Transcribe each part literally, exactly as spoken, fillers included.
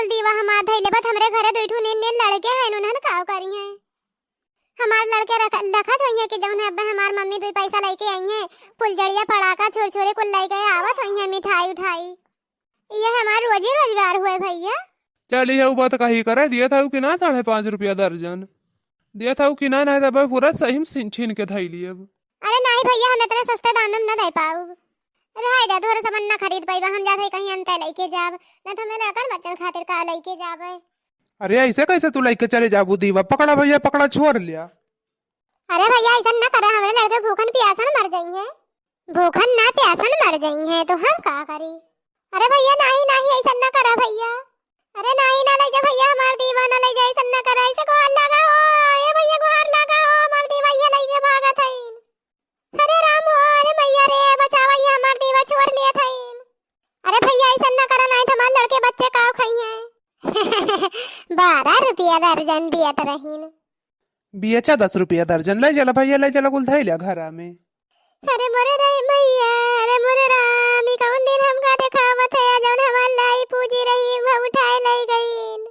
दीवा हमार धइले बा, हमरे घरे दुइ ठू नीन नीन लड़के हैं, उन्हन काव करिहैं? हमार लड़के रख-, रखत होइहैं कि जौन है, अब हमार मम्मी दुइ पैसा लइके आइहैं, फुलझड़िया, पड़ाका, छुरछुरी कुल लइके आवत होइहैं, मिठाई उठाई। ये हमार रोजी रोजगार हुए भइया। चली, यहू बात कही करे, दियत हऊ कि ना साढ़े पाँच रुपया दर्जन? दियत हऊ कि ना, नाहीं तब पूरा सही में छीन, छीन के धई लियब। अरे नाहीं भइया, हम इतने सस्ते दाम में ना दे पाउब। रहे दे, तोहरे सबन ना खरीद पाइबा, हम जात हई कहीं अंते लइके जाब, ना तो हमें लड़कन बच्चन खातिर का लइके जाबे। अरे ऐसे कैसे तू लइके चले जाबू दीवा? पकड़ा भइया, पकड़ा, छोड़ लिया। अरे भइया, ऐसन ना करा, हमरे लड़के भूखन पियासन मर जइहैं। भूखन ना पियासन मर जइहैं तो हम का करी? अरे भइया, नाहीं, नाहीं, ऐसन ना करा भइया। अरे नाहीं, ना लइ जा भइया, हमार दीवा ना लइ जा, ऐसन ना करा, ऐसे गुहार लागा हो, ए भइया गुहार लागा हो, हमार दीवा ये लइके भागत हईन। अरे राम हो, अरे मइया रे, बचावा, ये हमार दीवा छोड़ लियत हईन। अरे भइया, ऐसन ना करा, नाहीं तो हमार लड़के बच्चे काव खइहैं। बारह रुपया दर्जन दियत रहीन। बियचा दस रुपया दर्जन, लइ चला भइया, लइ चला, कुल धइ लिया घरा में। अरे मोरे रे मइया, अरे मोरे राम, ई कौन दिन हमका देखावत है, जौन हमार लाई पूजी रही, वह उठाए लइ गईन।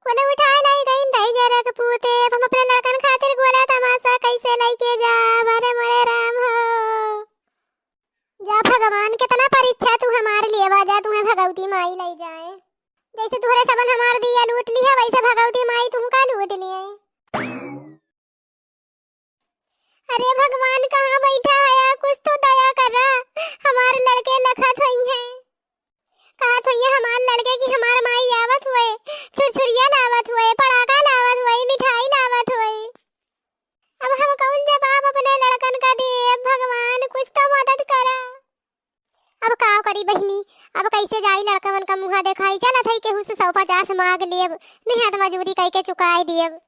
कुल उठाए लइ गईन, दई जरक पूते, अब हम अपने लड़कन खातिर गोला तमाशा कैसे लइके जाब? अरे मोरे राम हो। जा भगवान, कितना परीक्षा तू हमार लेवा, जा तुम्हें भगवती माई लइ जाए। जैसे तोहरे सबन हमार दिया लूट लिहे, वैसे भगवती माई तुमका लूट लिए। अरे भगवान, कहाँ बैठा हया? कुछ तो दया करा, हमार लड़के लखत होइहैं, कहत होइहैं हमार लड़के कि हमार माई आवत हुए, छुरछुरिया लावत हुए, पड़ाका लावत हुए, मिठाई लावत हुए। अब हम कौन जवाब अपने लड़कन का देब? भगवान, कुछ तो मदद करा। अब का करी बहिनी, अब कैसे जाई लड़कवन का मुँहा देखाई? चलत हई केहू से सौ पचास माँग लेब, मेहनत मजूरी कइके चुकाई देब।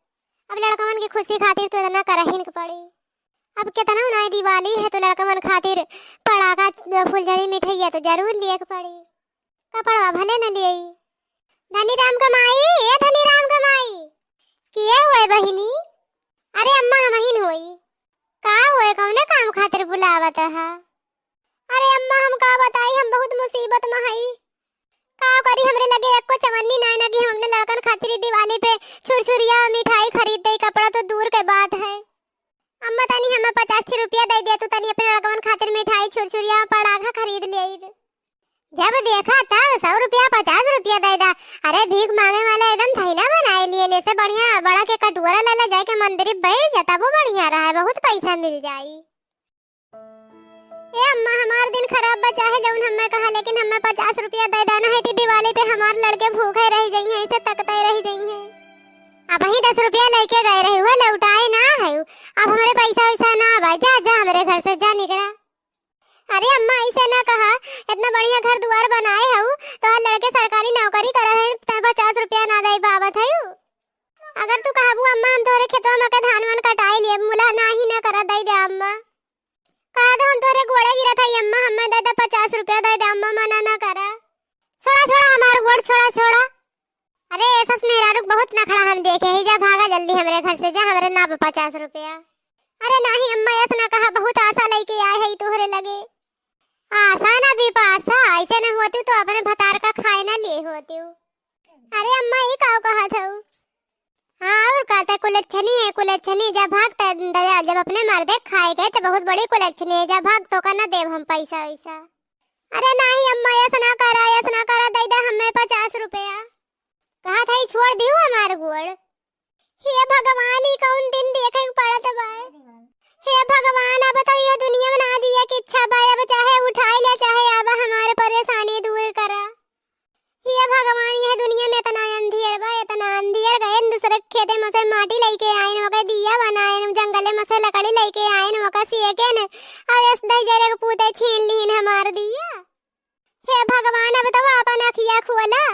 अब लड़कवन की खुशी खातिर तो इतना करहिन के पड़ी। अब कितना उनाई दिवाली है तो लड़कवन खातिर पड़ाका, फुलझड़ी, मिठैया तो जरूर लिए के पड़ी। कपड़वा भले न लेई। धनी राम क माई, ए धनी राम क माई, किए हुए बहिनी? अरे अम्मा, हमहिन होई। का होए, कौने काम खातिर बुलावत ह? अरे अम्मा, हम का बताई, हम बहुत मुसीबत में हई। का करी, हमरे लगे एको चवन्नी नाय ना कि हम अपने लड़कन खातिर ई दिवाली पे छुरछुरिया, मिठाई खरीद दे, कपड़ा तो दूर के बात है। अम्मा, तनी हमें पचास ठे रुपया दे दे, तू तनी अपने लड़कवन खातिर मिठाई, छुरछुरिया, पड़ाका खरीद ले। जब देखा तब सौ रुपया, पचास रुपया दे दा। अरे, भीख मांगे वाला एकदम थैला बनाए लिए, ने से बढ़िया बड़ा के कटोरा ले ले जाए के मंदिर बैठ जा, तबो बढ़िया रहा, बहुत पैसा मिल जाई। ए अम्मा, हमार दिन खराब बा, चाहे जौन हमें कहा, लेकिन हमें पचास रुपया दे देना है कि दिवाली पे हमार लड़के भूखे रह जाइए, ऐसे तकते रह जाइए। अब ही दस रुपया लेके गए रहे हुए, लौटाए ना है, अब हमरे पैसा वैसा ना बा, जा, जा हमरे घर से, जा निकरा। अरे अम्मा, ऐसे ना कहा, इतना बढ़िया घर दुआर बनाए हऊ, तोहर लड़के सरकारी नौकरी करत हैं, तब पचास रुपया ना दे पावत हऊ। अगर तू कहबू अम्मा, हम तोहरे खेतवा में के धान वान कटाई लिए, मुला नाही ना करा, दे दे अम्मा। कहा तो हम तोहरे गोड़े गिरत हई अम्मा, हमें दे दे पचास रुपया, दे दे अम्मा, मना ना करा। छोड़ा, छोड़ा हमार गोड़, छोड़ा, छोड़ा। अरे, ए सस मेहरारू क बहुत नखड़ा हम देखे ही। जा, भागा जल्दी हमरे घर से, जा, हमरे ना बा पचास रुपया। अरे नाही अम्मा, ऐस ना कहा, बहुत आशा लेके आए है तोहरे लगे। आशा ना बिपाशा, ऐसे न होती तो अपने भतार का खाए ना लिए होती। अरे अम्मा, ये का कहत हऊ? हाँ, और का, ते कुलच्छनी है, कुलच्छनी, जा भाग, ते दया, जब अपने मर्दे खाए गए तो बहुत बड़ी कुलच्छनी है, जा भाग, तो का ना देव हम पैसा वैसा। अरे नाही अम्मा, ऐस ना करा, ऐस ना करा, दे दे हमें पचास रुपया। कहा था, छोड़ दियो हमार गोड़। हे भगवान, ई कौन दिन देखे के पड़त बा? हे भगवान, अब तो यह दुनिया में ना दिए के इच्छा बा, अब चाहे उठाई ले, चाहे अब हमार परेशानी दूर करा। हे भगवान, यह दुनिया में इतना अंधियर बा, इतना अंधियर। गए दूसरे के खेते में से माटी लेके आइन, ओके दिया बनाइन, जंगले में से लकड़ी लेके आइन, ओके सेकेन, और इस दही जरे के पूते छीन लीन हमार दिया। हे भगवान, अब तो अपन अखिया खोला,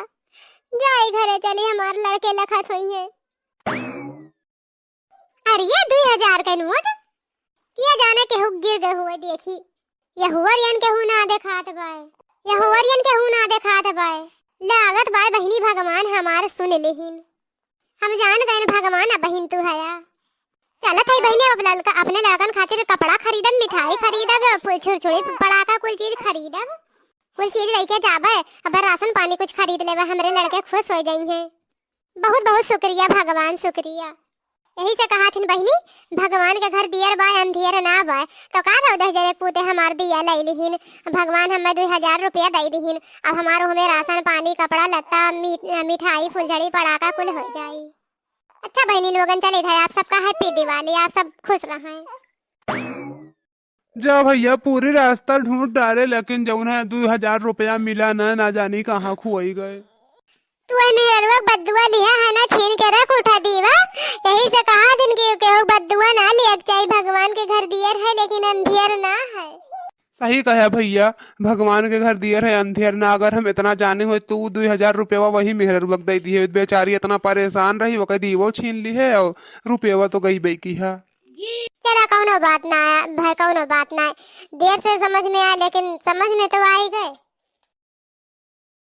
जाई घरे चली, हमार लड़के लखत होइहैं। अरे, ये दुई हजार के नोट, ये जाने केहू गिर गए हुए, देखी, ये हुवरियन केहू ना देखात बाय, ये हुवरियन केहू ना देखात बाय। लागत बाय बहिनी, भगवान हमार सुन लेहिन। हम जान गए भगवान, अब बहिन तू हया। चलत है बहिनी, अब लड़का, अपने लड़कन खातिर कपड़ा खरीदब, मिठाई खरीदब, फुल छुरछुरी, पड़ाका, कुल चीज खरीदब। कुल चीज लइके जाबे, अब राशन पानी कुछ खरीद लेबे, हमरे लड़के खुश होइ जइहें। बहुत बहुत शुक्रिया भगवान, शुक्रिया। यही से कहा थिन बहिनी, भगवान के घर दियर बा, अंधियर ना बा। तो का भा दस हजार एक पूते हमार दिया लइ लिहिन, भगवान हमें दुइ हजार रुपया दइ दिहिन। अब हमार ओहमे राशन पानी, कपड़ा लत्ता, मी-, मिठाई, फुलझड़ी, पड़ाका कुल होइ जाई। अच्छा बहिनी लोगन, चलित है आप सबका happy दिवाली, आप सब खुश रहें। जा भइया, पूरी रास्ता ढूंढ डारे, लेकिन जउन है दुइ हजार रुपया मिला न, ना जानी कहाँ खोई गए। तू ए मेहररुआ के बद्दुआ लिहा है ना, छीन के रख उठा दीवा। यही से कहा दिन के केहू बद्दुआ ना लिया के चाही, भगवान के घर दियर है लेकिन अंधियर ना है। सही कहा भइया, भगवान के घर दियर है, अंधियर ना। अगर हम इतना जाने होइत तो उ दुइ हजार रुपया वही मेहररुआ के दइ दिहे, बेचारी इतना परेशान रही, ओके दीवो छीन लिहे और रुपया तो गइबे किहा। चला, कउनो बात ना है भाई, कउनो बात ना है। देर से समझ में आए, लेकिन समझ में तो आइ गए।